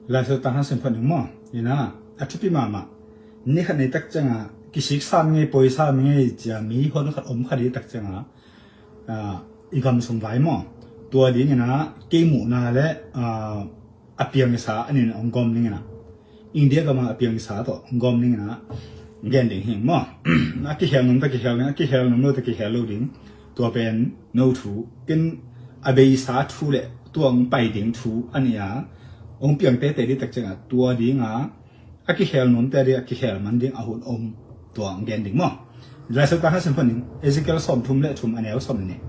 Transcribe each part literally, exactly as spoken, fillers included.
Laisiangtho tang hang sim phot ning maw. Ina, a thupi mahmah. Ni khat ni tak ciangin kisik sam ngei, poi sam ngei cia mi hon khat om kha ding tak ciangin, ah, i gam sung vai maw. Tua dingin ah kei muhna le, ah, a piang i sa a nin hong gawm dingin ah, India gam a piang i sa tawh hong gawm dingin ah gen ding hi maw. A kihel nuam ta kihel ding, a kihel nuam lo ta kihel lo ding. Tua pen no thu, ken a beisa thu le tua hong pai ding thu a nih a, hong piang teitei ding tak ciangin tua dingin a kihel nuam te ding, a kihel man ding a hun om, tua hong gen ding maw. Laisiangtho tang hang sim phot ning, Ezekiel sawmthum le thum, a neu sawm le nih.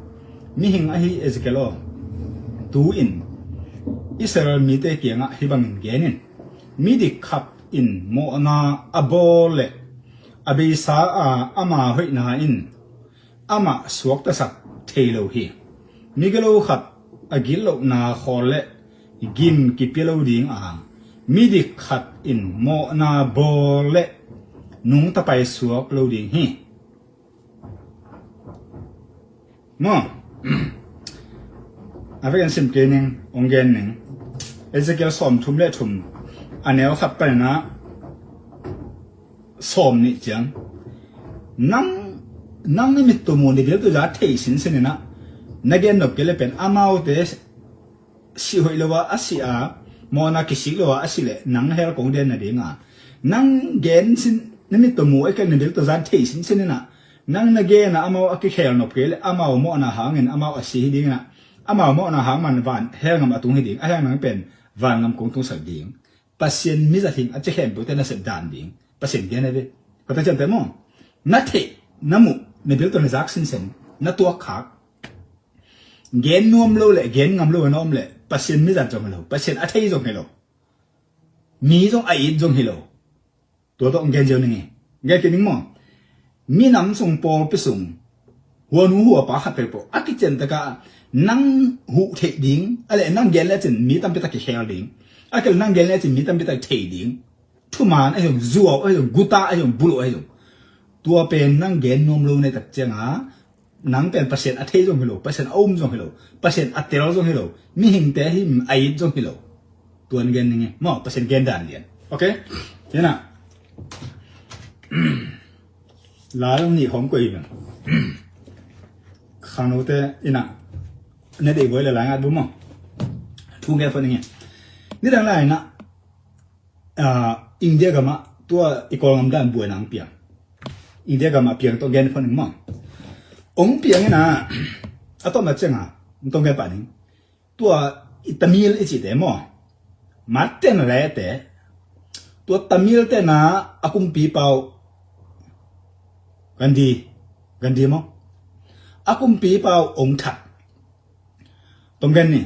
Mihing ahi Ezekiel aw, tu-in Israel mite kiangah hih bangin gen in: Midik khat in mawhna a bawl le a beisa a ama hoihna in amah suaktasak thei lo hi. Migilo khat a gitlohna khawl le gim kipia lo ding a, midik khat in mawhna bawl le nungta paisuak lo ding hi. Maw. A vekin sim kei ning, hong gen ning. Ezekiel sawmthum le thum, a neu khat panin ah sawm nih ciang. Nang, nang na mit tawh mu, na bil tawh za thei sinsen in ah, na gen nop kei le pen amaute sih hoih lo a, a sih a, mawhna kisik lo a, a sih le nang hell kong den nading a, nang gen sin, na mit tawh mu a, kei na bil tawh za thei sinsen in ah, nang na gen a amau a kikhel nop kei le amau mawhna hangin amau a si hi ding in ah, amau mawhna hang man van hell gam a tung hi ding, a hell gam pen van gam kong tungsak ding. Pasian mizat hi a ci khempeuhte nasep dan ding Pasian gen a ve. Kawtna ciamteh maw. Na theih, na muh, na bil tawh na zak sinsen, na tuak khak. Gen nuam lo le gen ngam lo a na om le Pasian mizat zong hi lo, Pasian a thei zong hi lo, mi zong a it zong hi lo. Tua tawh hong gen ziau ning e. Gen kei ning maw. Minam sung, pawlpi sung, huanu huapa khat peuhpeuh a kician takah nang huh theih ding, a le nang gen lecin mi tampi tak kikhel ding, a kei le nang gen lecin mi tampi tak thei ding. Thuman ahi zong, zuau ahi zong, guta ahi zong, buluh ahi zong, tua pen nang gen nuam lo na hih tak ciangin nang pen Pasian a thei zong hi lo, Pasian a um zong hi lo, Pasian a tel zong hi lo, mihingte hi a it zong hi lo. Tuan gen ning e maw, Pasian gen dan lian. Ok. Hi na. Lai ong nih khawng koih hi. Khangnote in ah na deih buai le lai ngat bu maw. Thu gen phot ning e. Nidang lai in ah, ah, India gam ah tua i Kawlgam dan buaina hong piang. India gam ah piang tawh gen phot ning maw. Hong piang in ah, a tawpna ciangin hong tawh gen pah ning. Tua i Tamil i cihte maw, Martin lete, tua Tamil te na a kumpipa uh Gandhi, Gandhi maw, a kumpipa uh hong that. Tawm gen ni.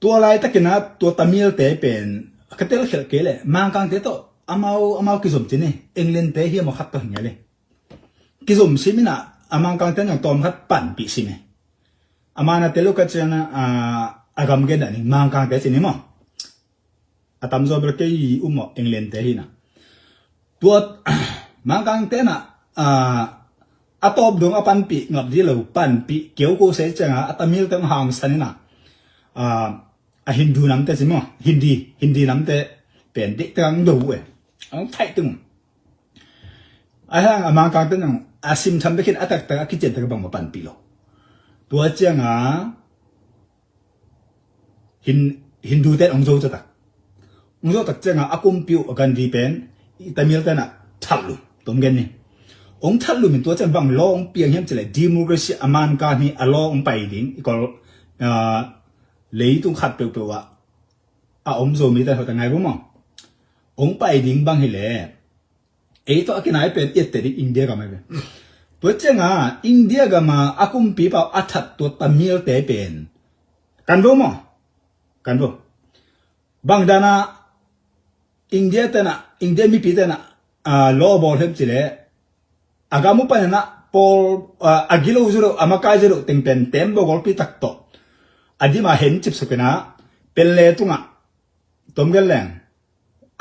Tua laitakin ah tua Tamil te pen ka telkhialh kei le Mangkangte tawh amau, amau kizom ci ni, England te hiam a khat tawh hi ngial e. Kizom sim in ah a Mangkangte nang tawm khat panpih sim e. A man a tel uh ka cian a, a gam gen dah ning, Mangkangte ci ni maw. A tamzaw bel kei um maw, England te hi na. Tua Mangkangte na, a, a tawp dong a panpih ngap di lo, panpih keu ko se ciangin a Tamil te hong hangsan in ah, a, a Hindu namte ci maw, Hindi, Hindi namte pen dik tengah hong do uh e. Hong thaih teng uh. A hang a Mangkangte nang a simtham bekin a taktak a kician tak bangmah panpih lo. Tua ciangin Hin-, Hindu ten hong zo taktak. Hong zo tak ciangin a kumpi uh a Gandhi pen i Tamil ten ah that lum, tawm gen ni. Hong that lum in tua ciang bang law hong piang hiam cih leh democracy a Mangkang hi a law hong pai ding, i Kawl, ah, leitung khat peuhpeuh ah a om Zomi ten hoih tak ngai bu maw. Hong pai ding bang hi leh ei tawh a kinai pen i etteh ding India gam ahi ve. Tua ciangin India gam a a kumpipa uh a that tua Tamil te pen kan vo maw? Kan vo. Bang dan a India ten ah, India mipi ten ah, ah, law bawl hiam cih leh a gam uh panin ah pawl, ah, a gilo zaw lo, a makai zaw lo teng pen tembaw golpi tak tawh a dim a hen cipsuk in ah, pen le tungah, tawm gen leng,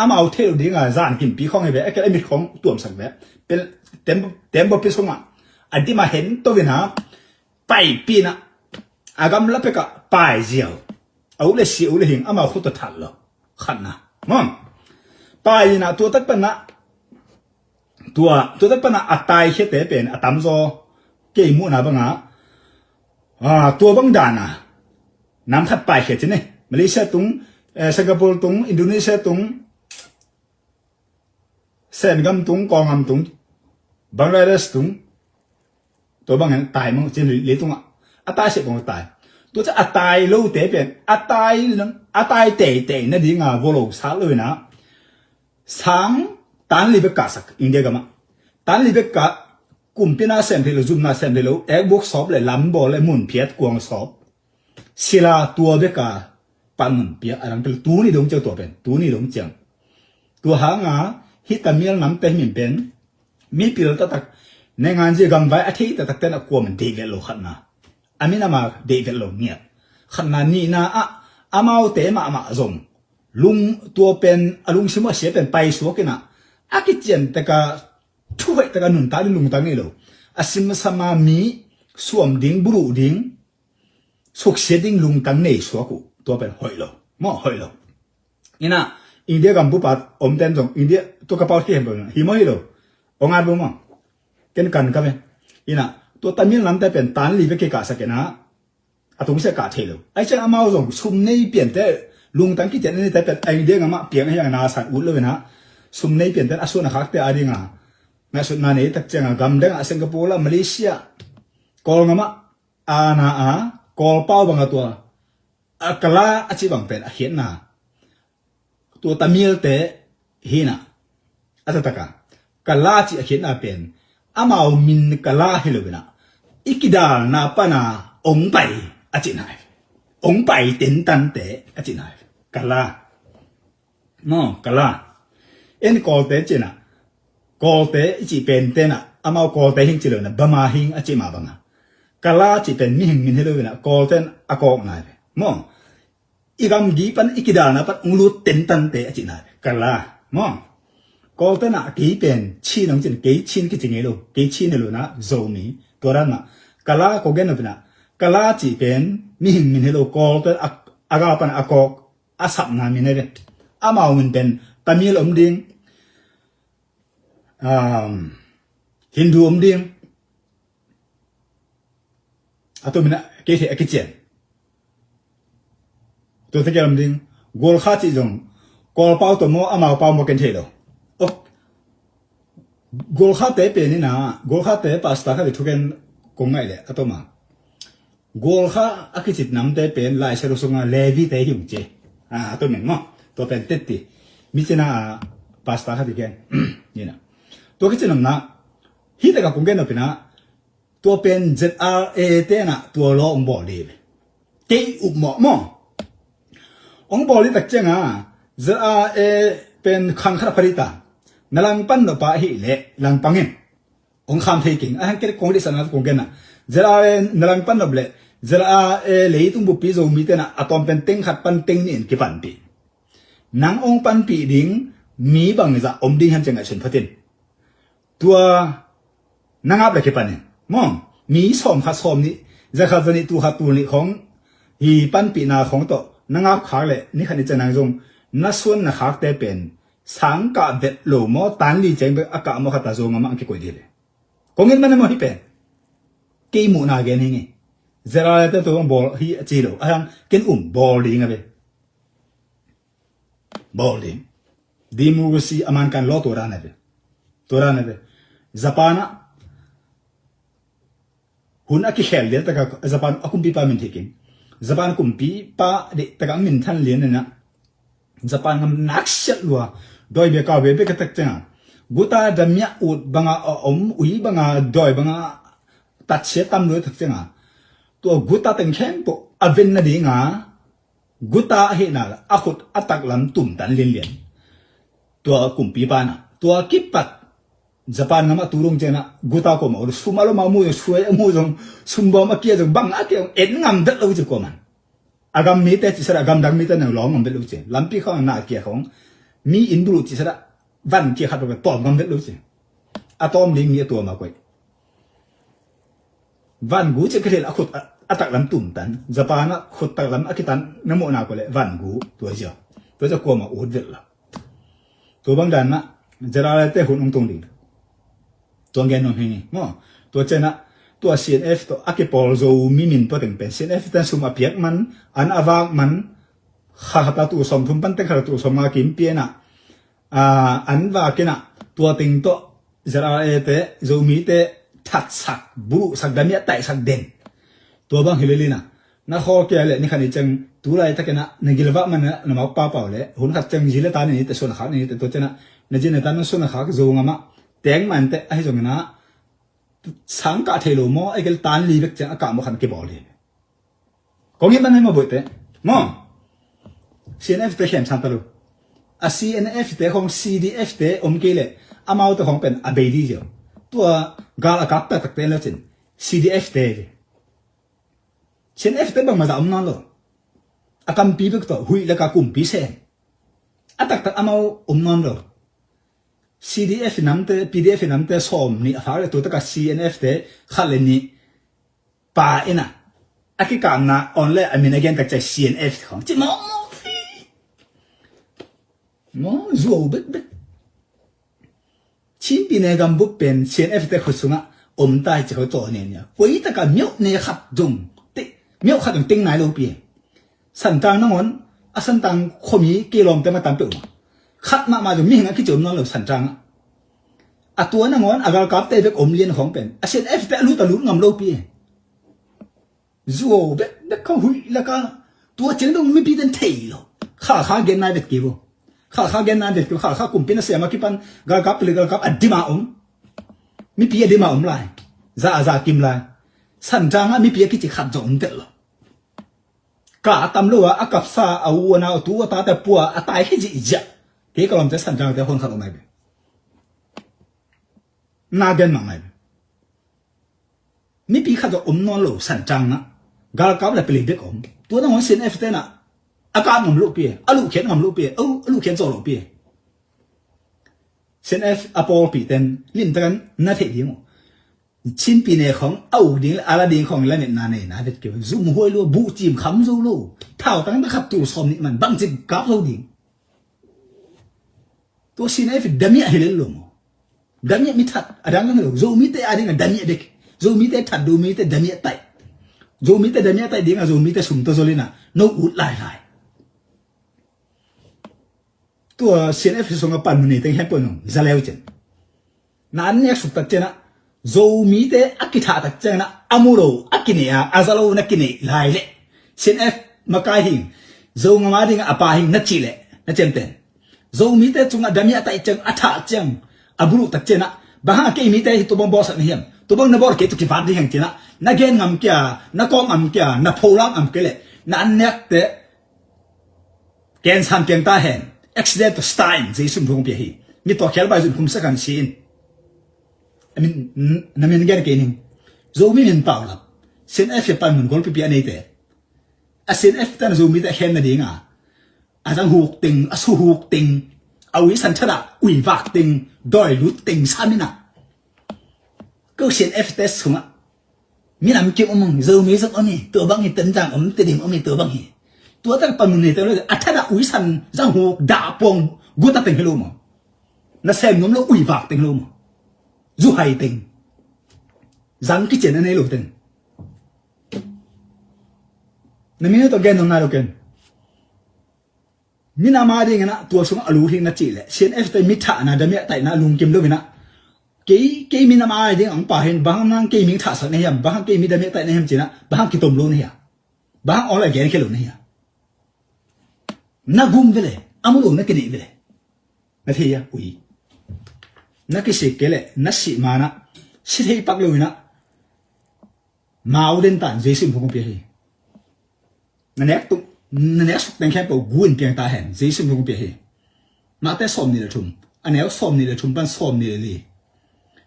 amau theih loh ding a zan kimpi khawng hi ve, a kei a mit khawng tuamsak ve. Pen tem, tembaw pi sungah a dim a hen to in ah, paipih in ah, a gamla pek ah pai ziau. A u le si, a u le hing, amau khut a that lo. Khatna. Mong. Pai inah tua tak panah, tua, tua tak panah a taikhete pen a tamzaw kei muhna bangah, ah, tua bang dana nam khat paikhia ci ne. Malaysia tung, eh, Singapore tung, Indonesia tung, Sengam tung, Kawlgam tung, Bangladesh tung, tua bangin tai mang cin leitungah a tai seh bang tai. Tua ca a tai lote pen a tai, a tai teitei nadinga volo sak lo inah sang tan li bek kahsak India gamah. Tan li bek kah, kumpina sem thei lo, zumna sem thei lo, ek buk sawp le lambaw le mun phiat kuang sawp. Sila tua beka panun pia a dang tel tuni dong ciang tua pen, tuni dong ciang. Tua hanga hih Tamil namte hi min pen mipil taktak, nengan zia gamvai a thei taktak ten a kuaman deih vet lo khatna. A min ama deih vet lo ngiat. Khatna nihna ah amaute mahmah zong lung tua pen a lungsim uh a sia pen paisuak inah a kician taka thuhoih taka nuntak ding lungtang nei lo. A simsama mi suam ding, buluh ding, suksia ding lungtang nei suak uh. Tua pen hoih lo. Maw hoih lo. Inah, India gam bupat omten zong, India, tua ka pau hi hem lo. Hi maw hi lo. Ong at lo maw. Ken kan ka ve. Inah, tua Tamil namte pen tan li ve kei kahsak inah. A tungsia kah thei lo. Ai cian amau zong, sum nei piante, lungtang kician nei te pen, ai ding amah piang a hiang na san ut lo inah. Sum nei piante, a suan a khakte a dinga. Ngaihsutna nei tak cianga, gam dengah Singapore la, Malaysia. Kawlgam ah, ana a, Kawlpau banga tua. A kala a ci bang pen a khiatna. Tua Tamilte hinah. A tataka. Kala ci a khiatna pen. Amau min kala hi lo inah. I kidalna pana ong pai a cihna. Ong pai tentante a cihna. Kala. No, kala. En Kawlte cinah. Kawlte i cih pen tenah. Amau Kawlte hing ci lo inah. Bama hing a cih mah banga. Kala cih pen mihing min hi lo inah. Kawlten a kawkna. Maw. I gamgi pan, i kidalna pan ong lut tentante a cihna. Kala. Maw. Kawltenah kei pen Chin ong cin, kei Chin kici ngei lo. Kei Chin hi lo inah Zomi. Tua dan mah. Kala ko gen lo inah. Kala cih pen mihing min hi lo. Kawlten a, a gal pan a kawk a sapna min hi ve. Amau min pen Tamil om ding. Um, Hindu om ding. A tua mina kei thei a kician. Tua te kialam ding. Golkha cih zong. Kawlpau tua maw, amau pau maw ken thei lo. Ok. Golkha te pen ina. Golkha te pastor kha di thuken kong ngai le. A tua ma. Golkha a kicit namte pen Lai Siangtho sunga Levi te hi ung ci. A tua min maw. Tua pen tetti. Mi cina a pastor kha di ken. Nina. Tua kicit namna. Hi te ka kong ken na pina. Tua pen Z R A tenah tua law ong bawl dih. Kei up mawh maw. Ong bawl dih tak cianga Z R A pen khang khat a pha dih ta. Na langpan nop pah hi leh langpang in. Ong kham thei keng. A hang kei kong dih sana kong genna. Z R A na langpan nop leh Z R A leitung buppi Zomi tenah a tawm pen teng khat pan teng nih in kipanpih. Nang ong panpih ding mi bangzah om ding han ciang ngaihsun phatin. Tua na ngap le kipanin maw, mi sawm khat sawm nih, za khat za nih, tul khat tul nih khong hi panpihna khong tawh na ngap khak le ni khat ni ciang nang zong na suan na khakte pen sang kah vet lo maw, tan li ciang bek a kah maw, khat a zong a mah ang kikoih dih le. Kong in man a maw hi pen kei muhna gen hi nge. Zeralete tua bang bawl hi a ci lo a hang ken um bawl ding a ve. Bawl ding. Democracy a man kan law tua dan a ve. Tua dan a ve. Japan ah hun a kikhel lian taka Japan a kumpipa min thei keng. Japan kumpipa deih taka min than lian ina. Japan ngam naksiat lua. Dawi bia kau bia bia ka tak cianga. Guta damiah ut banga a om, ui banga dawi banga tatsia tam lua tak cianga. Tua guta teng khempeuh a ven nadinga guta ahihna a khut a taklam tumtan lianlian. Tua kumpipa na tua kipat Japan ngam a tu dong ciangin guta kuamah sum a lom a mu zong, suai a mu zong, sumbawm a kia zong, bang a kia zong en ngam vet lo ci kuamah. A gam mite ci sara, a gamdang mite nang lawng ngam vet lo ci. Lampi khawng na kia khawng mi inn buluh ci sara, van kia khat lo tawm ngam vet lo ci. A tawm ding mi a tua ma koih. Van gu ci ka thil a khut a a taklam tumtan, Japan ah khut taklam a kitan na muhna ko le van gu tua zia. Tua zia kuama ut vet la. Tua bang dan ah Z R A te hun ung tung ding. Tua gen nuam hi ni maw. Tua cianah tua C N F tawh a kipawl Zomi min pua teng pen C N F ten sum a piak man, an a vak man, kha khat a tul sawm thum pan teng khat a tul sawm nga kim pianah, ah, an vak inah tua teng tawh Z R A te, Zomite thatsak, buluhsak, damiah taihsak den. Tua bang hi lelina na khawl kia le ni khan i ceng tu laitakinah na gilvah manah na maupa pau le hun khat ceng zi le ta ni te suan a khak ni te tua cianah na zi na ta na suan a khak Zo ngamah teng man te ahi zonginah sang kah thei lo maw, a gel tan li bek ciang a kah maw khan kibawl hi. Kong hi man hai maw boite maw. C N F te khem sang ta lo. A C N F te khong C D F te om kei le amaute khong pen a bei di zia. Tua gal a kap taktak te lo cin C D F te hi. C N F te bangmah zah om nawn lo. A kampi bek tawh huih le ka kumpi sem. A taktak amau om nawn lo. C D F namte, P D F namte sawm nih a fak le tu taka C N F te khat le nih pa inah a kikapna on le a min a gen tak ciah C N F khong ci mawkmawk hi. Maw zuau bekbek. Chin pi ne gambup pen C N F te khut sungah om tai ci khau caw ne nia. Koi taka miauh ne khat zong te, miauh khat zong teng nai lo pi. Santang nangawn a Santang khuami kilawmte matan peuh mah khat mahmah zong mihing a kici om nawn lo Santang ah. A tua nangawn a galkapte bek om lian khawng pen a C N F te a lut a lut ngam lo pi. Zuau bek bek kha huih laka tua ciang dong mipi ten thei lo. Kha kha gen nai vet kibo. Kha kha gen nai vet kibo. Kha kha kumpi na siam a kipan galkap pili galkap a dima om. Mipi a dima om lai. Za a za kim lai. Santang ah mipi a kici khat zong om tel lo. Ka a tam lo a, a kapsa a u a nau a tu a tate pua a tai khizihziah. Kei ka lawmte Santang te hon khat om ai ve. Na gen mang ai ve. Mipi khat zong om nawn lo Santang ah. Galkap le pili bek om. Tua nangawn C N F tenah a kap ngam lo pi e, a luhkhiat ngam lo pi e, a luhkhiat zaw lo pi e. C N F a pawlpi ten limtakan na theih ding uh. Chin pi ne khawng a uk ding le a la ding khawng lametna nei na vet keu. Zum huai lo, buh cim kham zo lo. Thau tang na khat tul sawm nih man bangci kap zo ding. Tua C N F damiah hi lel lo maw. Damiah mi that a dang hi lo. Zomite a ding a damiah dek. Zomite that, Zomite damiah taih. Zomite damiah taih ding a Zomite sum tawh zol inah no ut lailai. Tua C N F sungah panmun nei teng hen pawh nung za leu cin. Na an nek suk tak cianah Zomite a kithah tak cianah a mu lo a kineh a a za lo na kineh lai leh C N F makai hing Zo ngama dingah a pa hing na cih leh na ciamten Zomite cungah damiah taih ciang a thah ciang a buluh tak cianah bang hang a kei mite hi tubang bawlsak na hiam, tubang na bawl kei tu kivat ding hiam cianah na gen ngam kia, na kawk ngam kia, na pholak ngam kei leh na an nekte Cancer piang ta hen. Accident to stain Jesu min thong pia hi. Mi tawh khial bai zun khum sakan si in. Na min gen kei ning. Zomi min pau lap. Sin F pan mun gol pipi a neite. A Sin F tan Zomi te khen na dinga a zang huk ting, a su huk ting, a ui san thada ui vak ting, doi lut ting samina. Ko Sin F te sunga minam kim om, Zomi zong om hi, tua bang hi, Tonzang om, Tedim om hi, tua bang hi. Tua tak panmun hi te lo a thada ui san zang huk dah puang guta teng hi lo maw? Na sem nom lo ui vak teng hi lo maw? Zu hai teng. Zang kician a nei lo teng. Na min tawh gen nong nai lo ken. Minam a ding inah tua sungah a lu hing na cih leh Sin F te mi thahna damiah taihna lungkim lo inah kei, kei minam a ding ang pa hin bang nang kei ming thahsak na hiam, bang kei mi damiah taih na hiam cinah bang kitom lo na hiam, bang online gen khia lo na hiam. Na gum vele, a mu lo na kinei vele. Na thei a ui. Na kisik kei leh na sih manah si thei pak lo inah mau den tan Jesu in phung pia hi. Na nek tuk, na nek suk teng khempeuh gu in piang ta hen Jesu in phung pia hi. Mate sawm nih le thum, a neu sawm nih le thum pan sawm nih le li.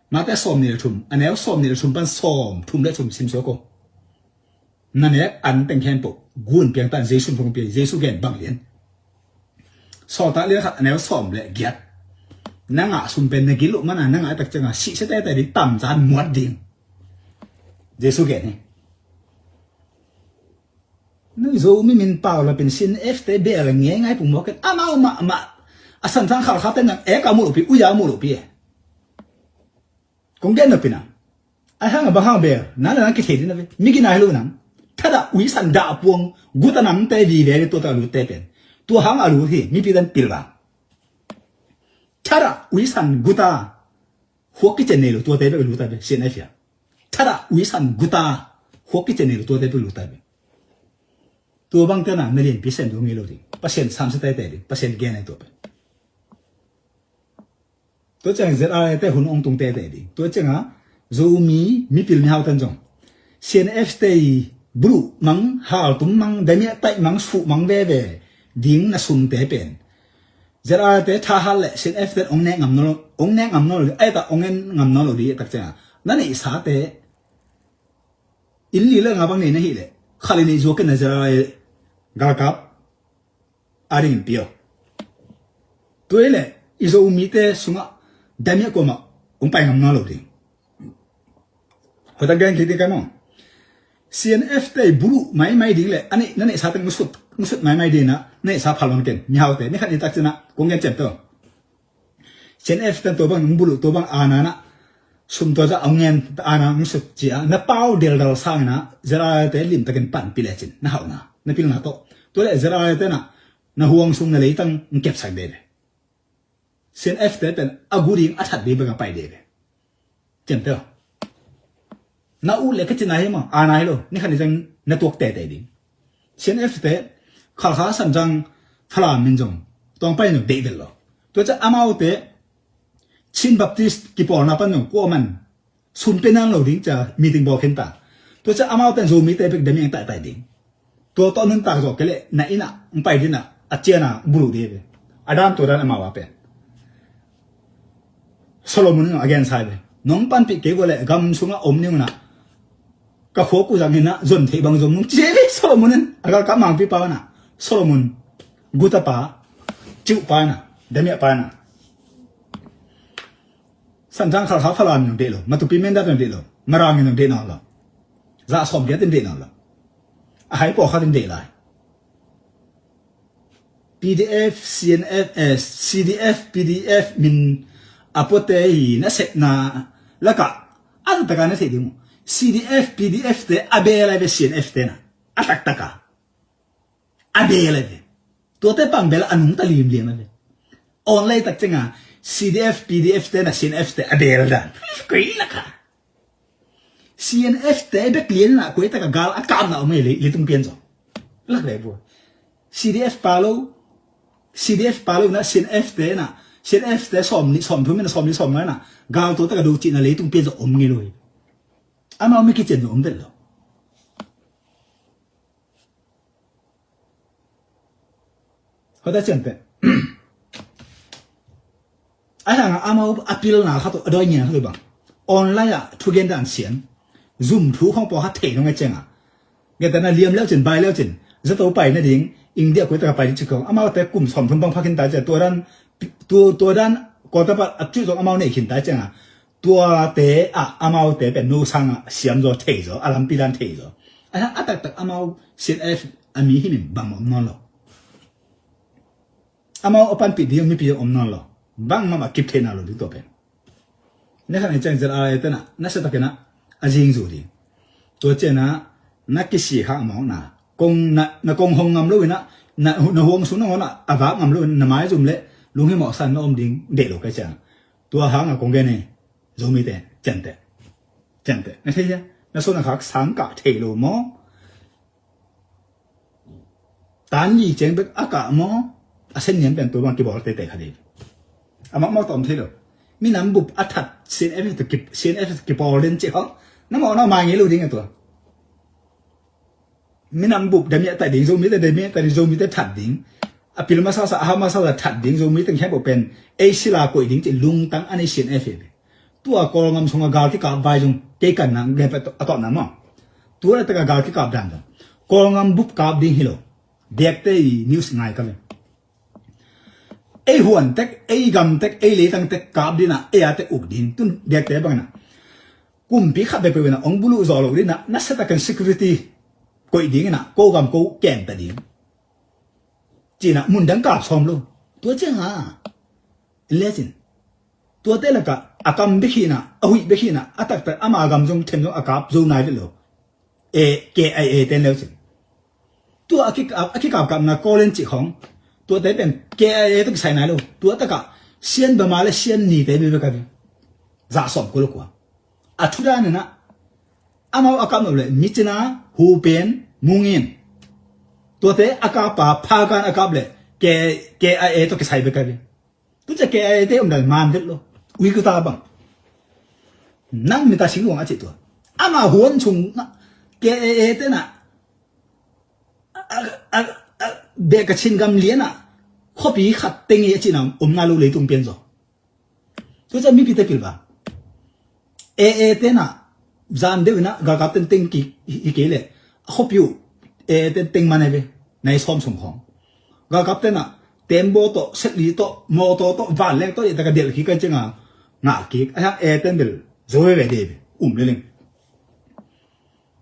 Mate sawm nih le thum, a neu sawm nih le thum pan sawm thum le thum sim suak ko. Na nek an teng khempeuh gu in piang tan Jesu in phung pia hi. Jesu gen bang lian. Sawltak lian khat a neu sawm le giat. Na ngah sum pen na gil uh mana na ngah tak cianga sihsia tete ding, tamzan muat ding. Jesu gen hi. Nui Zomi min pau lapin CNF te bel ngei ngai pung mawk in amau mahmah a Santang Khalkha te nang ek a muh lopi, uya a muh lopi e. Kong gen nopina a hang a bang hang bel nang le nang kithei dina ve. Mi gina hi lo nang. Thada uisan dah puang guta nang te vive le tua ta a lut te pen tua hang a lut hi mipi dan pil bang. Thada uisan guta huak kicen nei lo tuate bek luta be CNF ya. Thada uisan guta huak kicen nei lo tuate bek luta be. Tua bang tena na lianpi sem dong ngei lo ding. Pasian samsa tete ding. Pasian gen ai tua pen. Tua ciang ZRA te hun ong tung tete ding. Tua cianga Zomi mipil mihau tan zong CNF te i bulu mang, haltum mang, damia taih mang, suh mang veve ding na sumte pen ZRA te tha hal le CNF te ong ne ngam nawn lo, ong ne ngam nawn lo ding, ai ta ong en ngam nawn lo ding tak cianga na neihsate in li le nga bang nei na hi le khali nei zuak in na ZRA galkap a ding in pio. Tua i le i Zomite sungah damia kuamah ong pai ngam nawn lo ding. Hota gen kiti kai maw. CNF te bulu maimai ding le a neih na neihsa te ngusut ngusut maimai ding na neihsa phalon ken mihaute ni khat ni tak cina kong gen cem to. CNF te tua bang nung bulu tua bang ana na sum tua za a ngen ana ngusut cia na pau deldal sangina ZRA te limtakin panpi le cin na hauhna na pilna to. Tua le ZRA te na na huang sung na leitang ng kepsak dede. CNF te pen a gu ding a that ding bek a pai ding ve. Ciamteh aw. Na ut le ka cina hi maw, a nai lo, ni khat ni zang na tuak tete ding. CNF te Khalkha, Sanzang, Falam min zong tuang pai zong deih vel lo. Tua ca amaute Chin Baptist kipawlna pan zong kua man sum pe nan lo ding ca meeting bawl khin ta. Tua ca amaute Zomite bek damiang taitai ding. Tua tawh nuntak zawh kei leh na innah hong pai dinah a ciana buluh dih ve. A dan tua dan amau a pen Solomon in a gen sai ve. Nong panpih kei vua leh gam sungah om ning unah ka khuak uh zang hinah zon theih bang zong nung ci ve Solomon in a galkap mangpi pa unah Solomon guta pa ciuh pa inah damiah pa inah Sanzang Khalkha Falam in deh lo, Matupi Mindat in deh lo, Marang in deh nawn lo, zah sawm giat in deh nawn lo, a hai pawlkhat in deh lai. PDF, CNF, eh, CDF, PDF min a puate hi na sepna lakah a taktak a na theih ding uh. CDF, PDF te a bel a ve, CNF te na a taktak a a bel a ve. Tuate pang bel a nungta limliam a ve. Online tak cianga CDF, PDF te na CNF te a bel dan koi laka. CNF te bek lian na koi taka gal a kamna om e, leitung pian zo. Lak le bu. CDF pa lo, CDF pa lo na CNF te na, CNF te sawm ni sawm thum na sawm ni sawm ngai na gal tua taka do cina leitung pian zo om ngi lo. Amau mi kicen zo om del lo. Hota cian pen a hanga amau a pilna khat uh a dawi ngian khat uh bang online ah thugen dan sian zum thu khong pawh khat thei nong e cianga. Geta na liam leucin bai leucin zato pai nading India koi taka pai ding cikong amaute kum sawm thum bang phakin ta cia tua dan tua dan kawltapat a cuih zong amau nei khin ta cianga. Tuate ah amaute pen no sangah siam zaw thei zaw a lampi dan thei zaw. A taktak amau CNF a mi himin bangmah om nawn lo. Amau a panpih ding mipi om nawn lo. Bangmah a kip theihna lo ding tua pen. Na khan i ciang ZRA tenah na sa takinah a zing zu ding. Tua cianah na kisi khak mawkna kong na kong hong ngam lo inah na huang sung nangawnah a vak ngam lo in na maizum le lunghimawhsan na om ding deih lo kai ciang. Tua hanga kong gen hi. Zomite cianteh cianteh na thei hia? Na sona khak sang kah thei lo maw? Tan li ceng bek a kah maw? A sen niam pen tua bang kibawl teitei kha dei. A makmak tawm thei lo. Minam bup a that CNF kipawl den cih hawh na mawh na mai ngei lo ding a tua. Minam bup damiah tai ding, Zomite damiah tai ding, Zomite that ding. A pil masasa a hau masasa that ding, Zomite khempeuh pen ei sila koih ding cih lungtang a nei CNF hi. Tua Kawlngam sungah gal kikap vai zong kei kanna gen a tawpna maw? Tua le taka gal kikap dan zong Kawlngam bup kap ding hi lo. Dekte i news ngai ka ve. Ei huan tek, ei gam tek, ei leitang tek kap dina ei a tek uk ding tun dekte bangna. Kumpi khat bekbek wena ong buluh zawh loh dina na setakin security koih ding inah, ko gam ko kemta ding. Cinah mun dang kap sawm lo. Tua cianga en lecin, tuate lakah a kam bek hinah, a huih bek hinah, a taktak ama gam zong them zong a kap zo nai vet lo. E, K I A ten leucin, tua a kikap, a kikapkapna Kawlen cih khawng, tuate pen K I A tawh kisai nai lo. Tua takah Sian Bama le Sian Nite bebe ka ve. Zah sawm ko lo kua. A thudan inah, amau a kap nop le Myitkyina, Hupen, Mungin, tuate a kap a, Phakan a kap le K, K I A tawh kisai bek ka ve. Tucia K I A te omdan man vet lo. Uikuta bang, nang mita singluang a cih tua. Ama huan sungah K I A tenah a, a, a, beh Kachin gam lianah khuapi khat teng hi a cihna om nai lo leitung pian zaw. Tucia mipite pilba. A, A tenah zan deuh inah galkap tenteng kik hi kei leh, a khuapi uh A, A tenteng man a ve. Nai sawm sung khawng galkap tenah tembaw tawh, setli tawh, mawtaw tawh, vanleng tawh, itaka delh kik kai cianga ngah kik. A hiang A ten bel zo veve de ve. Um leling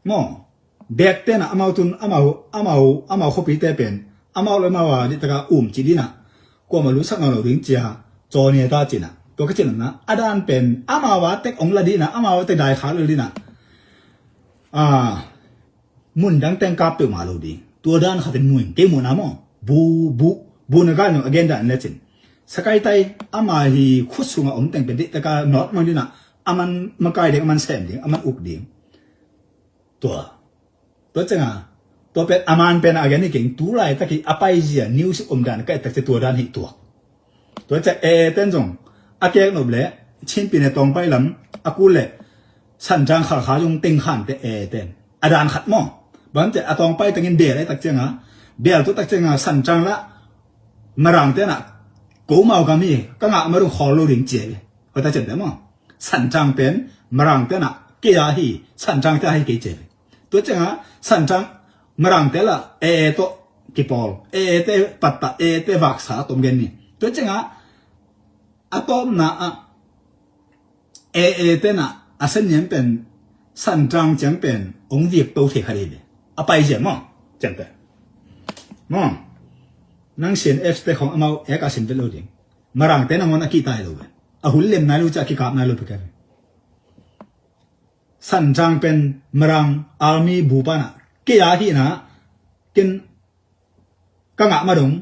maw. Bek tenah amau tun, amau, amau, amau khuapite pen amau le amau a dihtaka um cih dinah, kuamah lungsak nawn lo ding cia, cawnia ta cinah. Tua ka cinah a dan pen amau a tek ong la dinah, amau a tek dai khak lo dinah. A, mun dang teng kap peuhmah lo ding. Tua dan khatin muin kei muhna maw. Bu, bu, bu na gal nung agenda an lecin, Sakaitai ama hi khut sungah om teng pen dihtaka nawt mang dinah, aman makai ding, aman sem ding, aman uk ding. Tua, tua cianga, tua pen aman pen a gen hi keng, tu laitak hi a paizia news omdan ka et tak cia tua dan hi tuak. Tua cia A ten zong a kek nop le Chinpi ne Tawngpai lam a kul le Santang Khalkha zong teng khante A ten a dan khat maw. Bangte a Tawngpai tengin bel a tak cianga, bel tu tak cianga Santang la Marang tenah ko mau gam hi, ka ngah ma dong khawl lo ding cia ve. Hoi ta cian te maw. Santang pen Marang tenah kei a hi, Santang te a hi kei cia ve. Tua cianga Santang Marang te la A, A tawh kipawl, A, A te pattah, A, A te vaksa a tom gen ni. Tua cianga a tawpna ah A, A tenah a seniam pen Santang ciang pen ong viek to thei kha dei ve. A paizia maw. Cian te maw. Nang C N F te khawng amau ek a sin vet lo ding. Marang te nangawn a kihtai lo ve. A hun lem nai lo cia a kikap nai lo peke ve. Santang pen Marang army bu panah kei a hihna ken ka ngah ma dong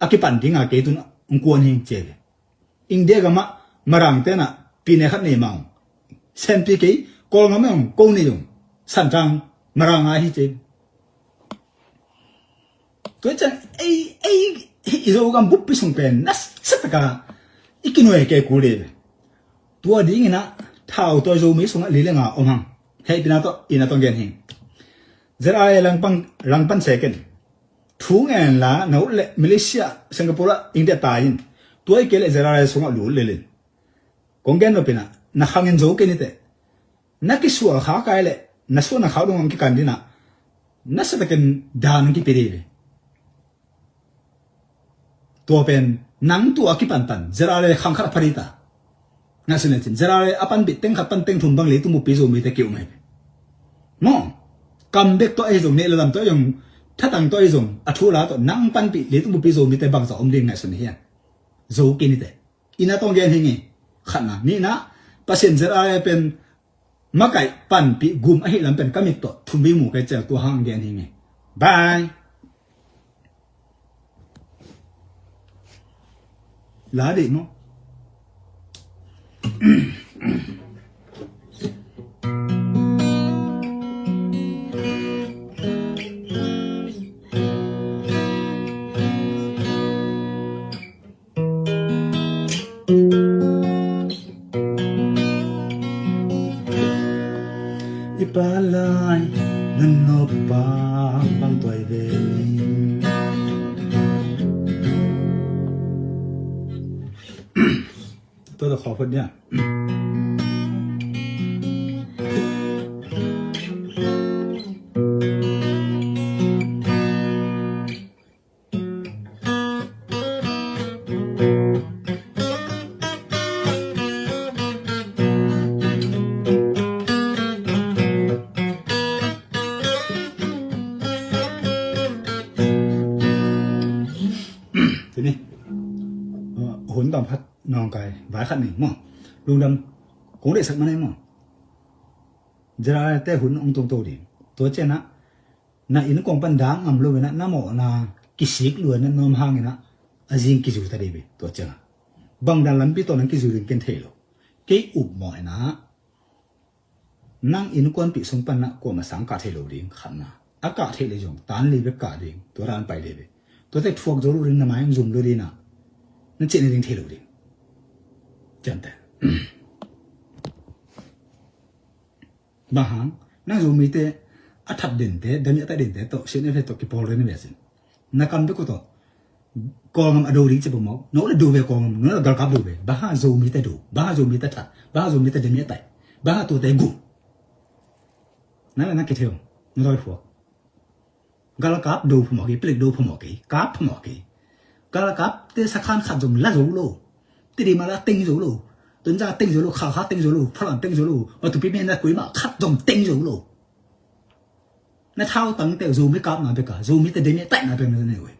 a kipan dinga kei tun ong kuan hing cia ve. India gamah Marang tenah pine khat nei ma ong. Senpi kei Kawlngam ong ko nei ong. Santang Marang a hi cia ve. Tua ciang ei, ei, i Zogam buppi sung pen nasataka i kinuai kei kul dei ve. Tua dinginah thau tua Zomi sungah li le nga om hang. Hei pina tawh ina tawh gen hing. Z R A langpan, langpan seken. Thu ngen la na ut le Malaysia, Singapore ah India tai in. Tua i kei le Z R A sungah lut lelin. Kong gen lo pinah na khangin zo kei nite. Na kisual kha kai le na suan na khau dong ang kikan dinah nasatakin dan ang kipi dei ve. Tua pen nang tua kipantan Z R A khang khat a pha dita. Ngaihsun lecin Z R A a panpih teng khat pan teng thum bang leitung buppi Zomite ki um ai ve. Maw. Kam bek tawh ahi zong, neh le lam tawh ahi zong, thatang tawh ahi zong, a thu la tawh nang panpih leitung buppi Zomite bangza om ding ngaihsun hian. Zo kei nite. Ina tawh gen hi ngi. Khatna. Nihna, Pasian Z R A pen makaih panpih gum ahi lam pen ka mit tawh thum vei mu kai cial tua hang gen hi ngi. Bye. La dih maw. I pa lai nunno pa bang tuai ve. Tua tua khawphot dia. Hun tawm khat nawngkai vai khat ning maw, lungdam kong deihsak man ei maw. Israel te hun ong tungto ding. Tua cianah na innkuan pan dang ngam lo inah na mawhna kisik luan na nuam hanginah a zing kizu ta dih ve. Tua ciangah bangdan lampi tawh nang kizu ding ken thei lo. Kei up mawh inah nang innkuanpih sung panah kuamah sang kah thei lo ding khatna. A kah theih le zong tan li bek kah ding, tua dan pai le ve. Tuate thuak zo lo ding, na mai ang zum lo ding na, na ciahna ding thei lo ding. Ciante bang hang nang Zomite a that dente, damiah ta dente tawh sian a fe tawh kipawl rena ve sin. Na kam bek uh tawh Kawlgam a do ding ci phamawh. No le do ve Kawlgam, no le galkap do ve. Bang hang Zomite do, bang hang Zomite that, bang hang Zomite damiah tai, bang hang tuate gu. Na le na kitheu, na doi phuak. Galkap do phamawh kei, plik do phamawh kei, kap phamawh kei. Galkapte sakhan khat zong la zo lo. Tidima la teng zo lo. Tonzang teng zo lo, Khalkha teng zo lo, Falam teng zo lo, Matupi me na kuima khat zong teng zo lo. Na thau tangte Zomi kapna beka, Zomite damiah taina beka na nei uh hi.